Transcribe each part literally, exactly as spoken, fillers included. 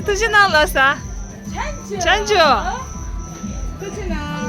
ཐུགས་རྗེ་གནང་ལགས་སོ། ཐུགས་རྗེ་གནང་། ཐུགས་རྗེ་གནང་། ཐུགས་རྗེ་གནང་།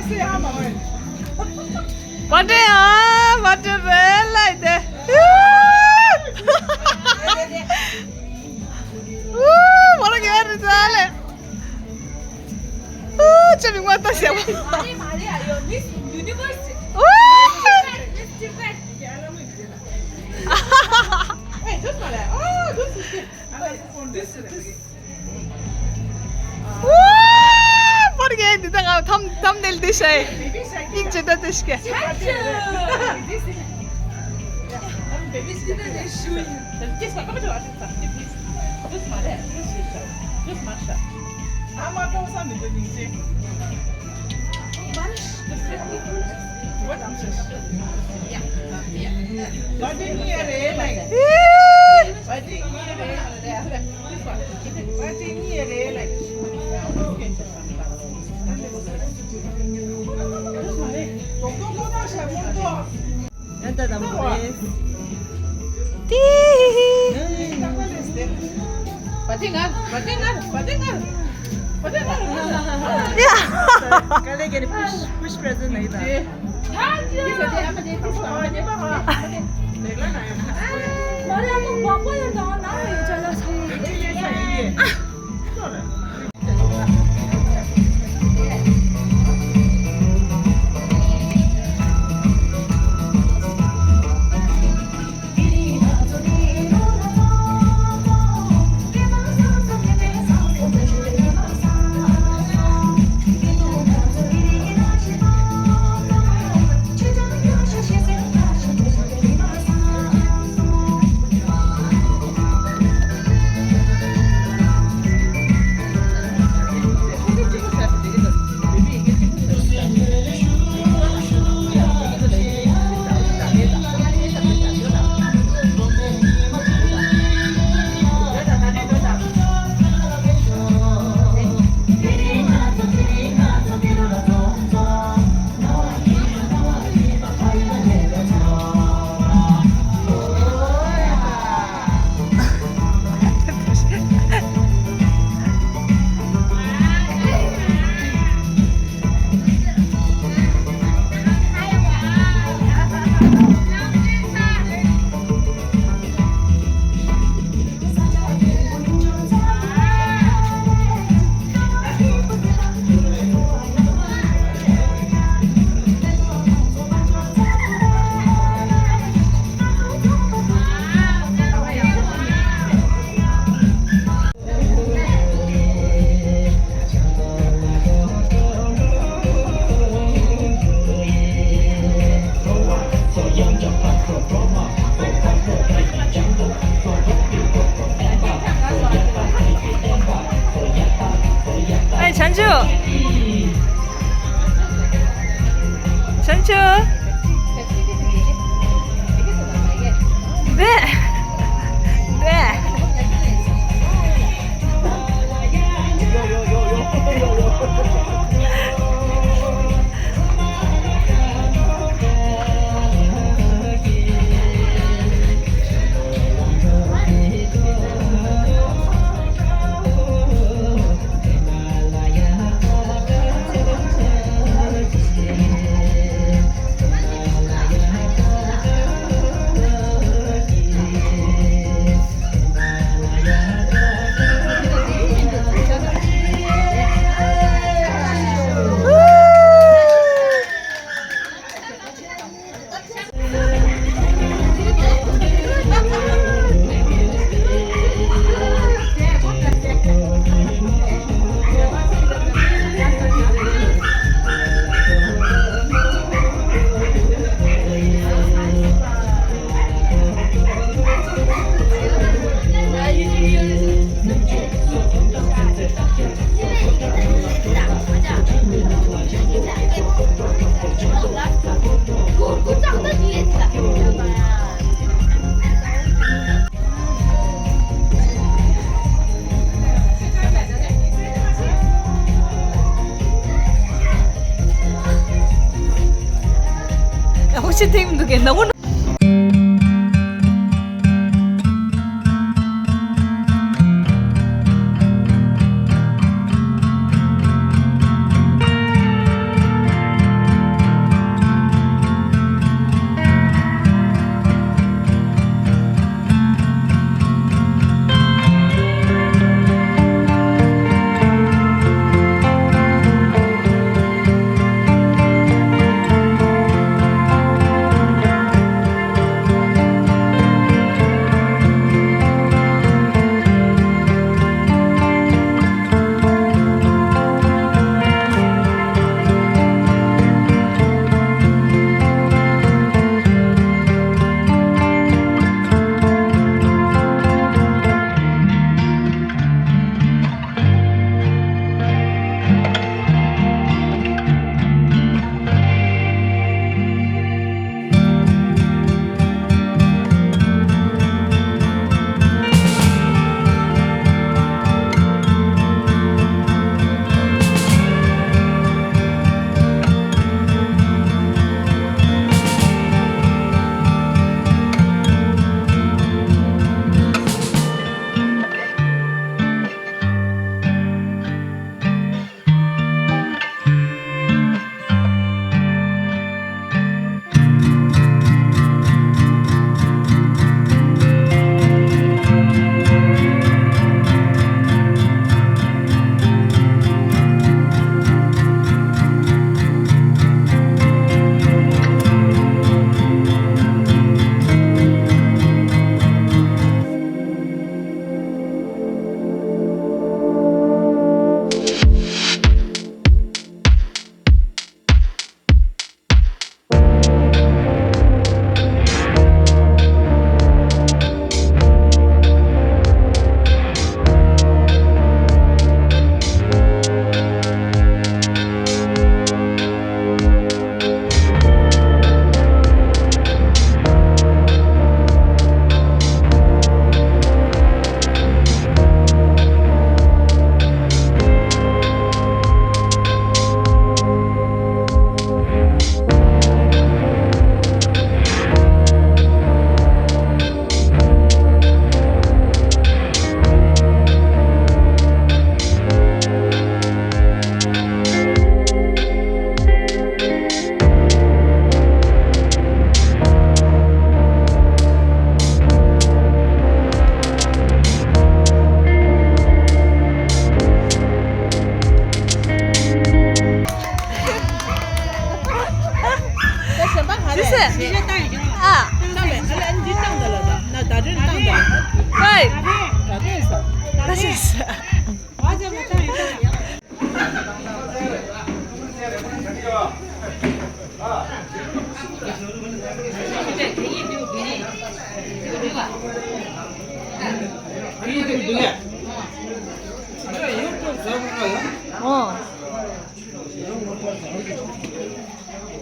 མ་འདྲེ་ཨ་མ་འདྲེ་རེད་ལ་དེ། མོ་ར་གེ་རི་ཙ་ལེ། ཨུ་ཅི་མི་ངོ་ལྟ་ཞེ་བ། མ་རེད་མ་རེད། ཨ་ཡོ། Miss Universe། ཨུ། Miss Tibet། Hey, just like, oh, this is good. I like this one. This is good. ཨུ། མོ་ར་གེ་འདི་ད་ང་ཐམ་ཐམ་ནེལ་འདི་ཤའི། ཡིན་ཅི་ད་དེ་ཤ་གེ། This is good. Baby, this is good. Just like, come on, just like, please. Just like that. Just like that. Just like that. I'm a person with the music. What is this? Yeah, yeah. What do you hear, eh? Like, what do you hear, eh? This one. What do you hear, eh? Like, okay. This one, eh? Go, go, go, go, go, go. ཡང་ད་དམ་པོ་རེད། ཏི་ཧི། བ་ཏི་ངར། བ་ཏི་ངར། བ་ཏི་ངར། བ་ཏི་ངར། ཡ། དཀའ་ལས་བརྒྱབ་ནས་push, push present ནི་ད། ཡ་ཡ། མ་རེད། ཨ་མ་བག་པ་ཡང་དང་ནང་ལ་ཡོད་ཅག་ལ་ཚང་མ། ཨེ་བྱང་ཆུབ། བྱང་ཆུབ། བེ། བེ། ཧོ་ཤི་ཐེངས་འདུག་གས་ནང་།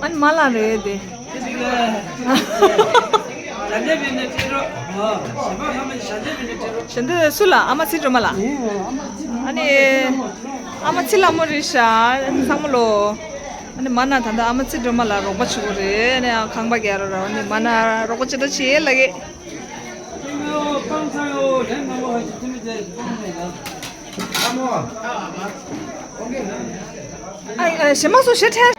ཨ་ནི་མ་ལ་རེད་དེ། ཞལ་འདི་སུ་ལ། ཨ་མ་ཚེ་སྒྲོལ་མ་ལ། ཨ་ནི་ཨ་མ་ཚེ་ལྷ་མོ་རེད་ཤག་ཚང་མ་ལོ། ཨ་ནི་མ་ན་ད་ལྟ་ཨ་མ་ཚེ་སྒྲོལ་མ་ལ་རོགས་པ་བྱེད་དགོས་རེད། ཨ་ནི་ཁང་པ་རྒྱག་རོགས་ར། ཨ་ནི་མ་ན་རོགས་པ་བྱེད་ད་བྱེད་ལ་གི། ཨ་ཨ་ཞེ་མ་སོ་ཞེ་ཁྲལ།